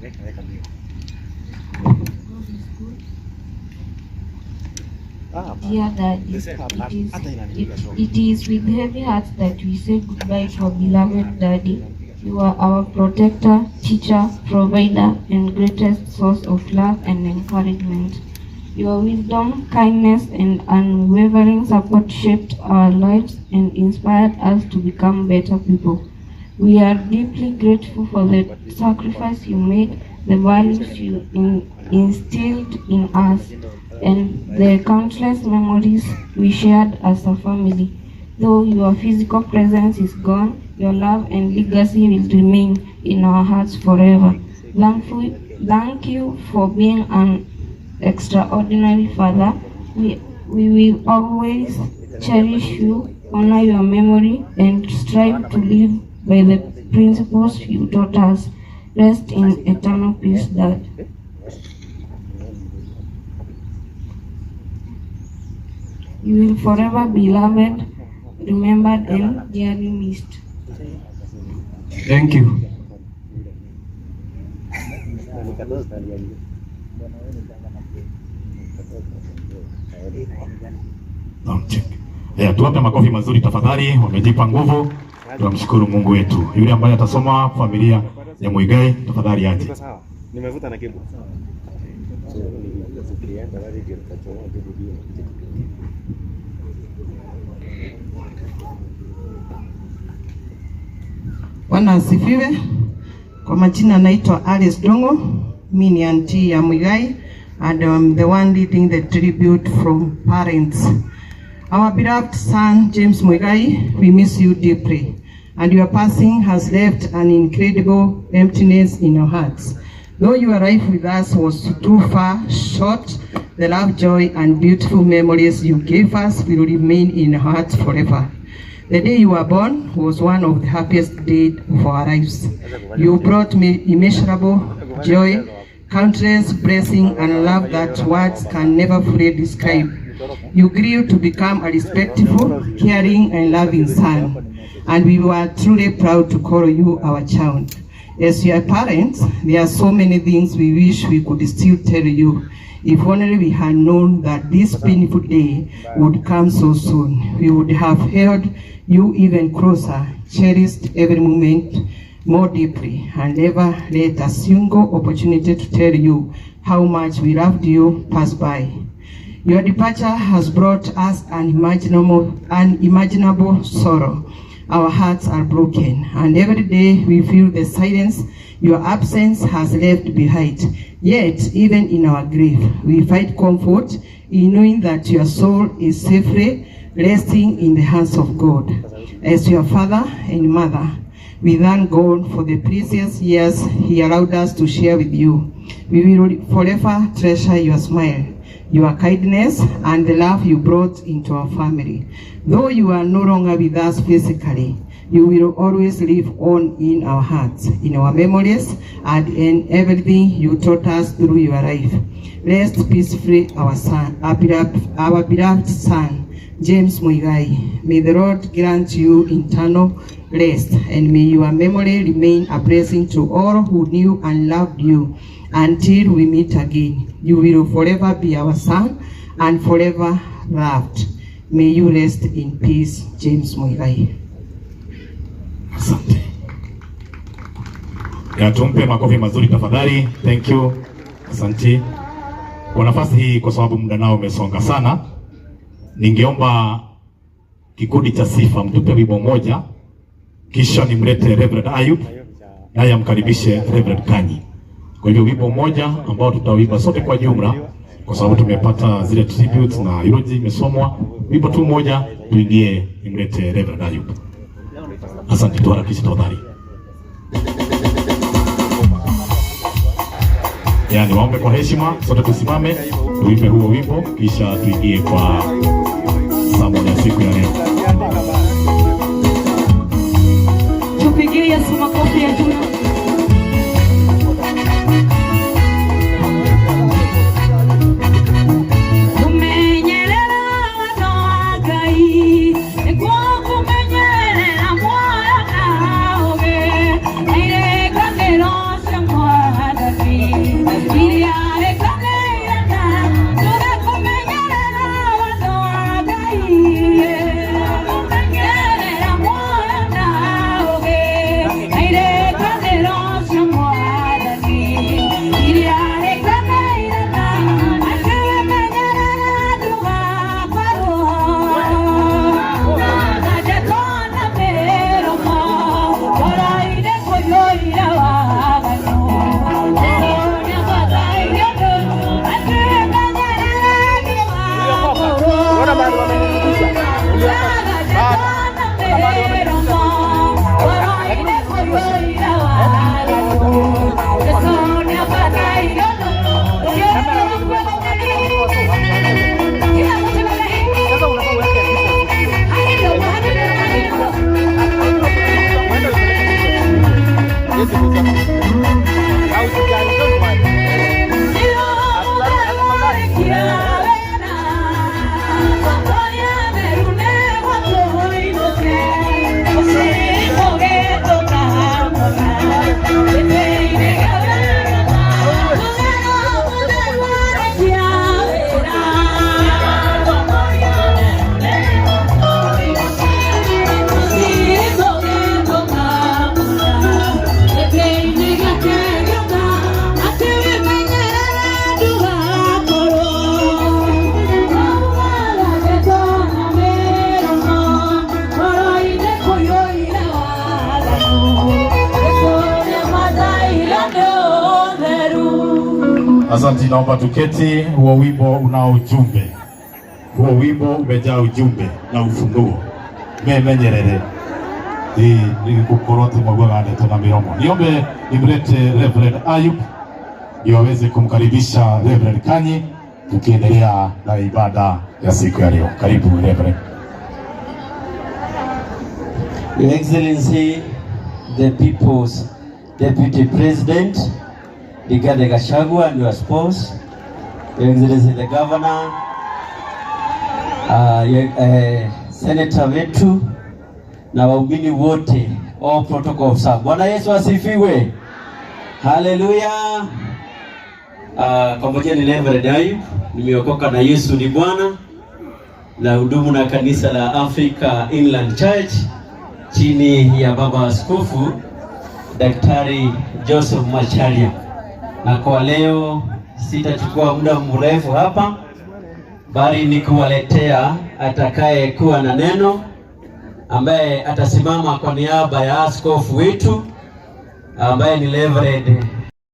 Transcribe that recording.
Weka mbio. God is good. Dear Daddy, it is with heavy hearts that we say goodbye to our beloved Daddy. You are our protector, teacher, provider, and greatest source of love and encouragement. Your wisdom, kindness, and unwavering support shaped our lives and inspired us to become better people. We are deeply grateful for the sacrifice you made, the values you instilled in us, and the countless memories we shared as a family. Though your physical presence is gone, your love and legacy will remain in our hearts forever. Thank you for being an extraordinary father. We will always cherish you, honor your memory, and strive to live by the principles you taught us. Rest in eternal peace, Dad. You will forever be loved, remembered, and dearly missed. Thank you. Na nikatoa stand ya nje. Naam, check. Yeah, tuwape makofi mazuri tafadhali, wamejipa nguvu. Tunamshukuru Mungu wetu. Yule ambaye atasoma familia ya Muigai tafadhali aje. Iko sawa. Nimevuta na cable. So ukienda wale ndio nitachomoa cable hiyo na kupiga. Bwana asifiwe. Kwa majina naitwa Alice Dongo, mi ni auntie ya Muigai and I'm the one leading the tribute from parents. Our beloved son James Muigai, we miss you deeply, and your passing has left an incredible emptiness in our hearts. Though your life with us was too far short, the love, joy, and beautiful memories you gave us will remain in our hearts forever. The day you were born was one of the happiest days of our lives. You brought me immeasurable joy, countless blessings, and love that words can never fully describe. You grew to become a respectful, caring, and loving son, and we were truly proud to call you our child. As your parents, there are so many things we wish we could still tell you. If only we had known that this painful day would come so soon, we would have held you even closer, cherished every moment more deeply, and never let a single opportunity to tell you how much we loved you pass by. Your departure has brought us unimaginable sorrow. Our hearts are broken, and every day we feel the silence your absence has left behind. Yet, even in our grief, we find comfort in knowing that your soul is safely resting in the hands of God. As your father and mother, we thank God for the precious years He allowed us to share with you. We will forever treasure your smile, your kindness, and the love you brought into our family. Though you are no longer with us physically, you will always live on in our hearts, in our memories, and in everything you taught us through your life. Rest peacefully, our son, our beloved son, James Muigai. May the Lord grant you eternal rest, and may your memory remain a blessing to all who knew and loved you until we meet again. You will forever be our son and forever loved. May you rest in peace, James Muigai. Asante. Ya, tumpe makofi mazuri tafadhali. Thank you. Asante. Kwa nafasi hii, kwa sababu muda nao umesonga sana, ningeomba kikundi cha sifa mtupe wimbo moja, kisha nimlete Reverend Ayub naye amkaribishe Reverend Kanyi. Kwa hivyo wimbo mmoja ambao tutauimba sote kwa jumla, kwa sababu tumepata zile tributes na eulogy imesomwa. Wimbo tu mmoja tuingie, nimlete Reverend Ayub. Asante, tuharakishe tafadhali. Yaani waombe kwa heshima, sote tusimame tuimbe huo wimbo, kisha tuingie kwa sermon ya siku ya leo. Tupigie Yesu makofi ya juu. Kumenyerera watho wa Ngai nĩkuo kũmenyerera muoyo na ũũgĩ na irĩkanĩro cia Mwathani. Asante, naomba tuketi. Huo wimbo unao ujumbe, huo wimbo umejaa ujumbe na ufunuo. Memenyerere ni gukorwo tumaugaga ndeto na miromo. Niombe nimlete Reverend Ayub ndio aweze kumkaribisha Reverend Kanyi, tukiendelea na ibada ya siku ya leo. Karibu, Reverend. Your Excellency, the People's Deputy President, Rigathi Gachagua, and your spouse, Your Excellency the Governor, Senator wetu na waumini wote, all protocol observed. Bwana Yesu asifiwe. Haleluya. Kwa majina ni Reverend Ayub, nimeokoka na Yesu ni Bwana, na hudumu na kanisa la Africa Inland Church chini ya Baba Askofu Daktari Joseph Macharia. Na kwa leo sitachukua muda mrefu hapa, bali ni kuwaletea atakaye kuwa na neno ambaye atasimama kwa niaba ya askofu wetu ambaye ni Reverend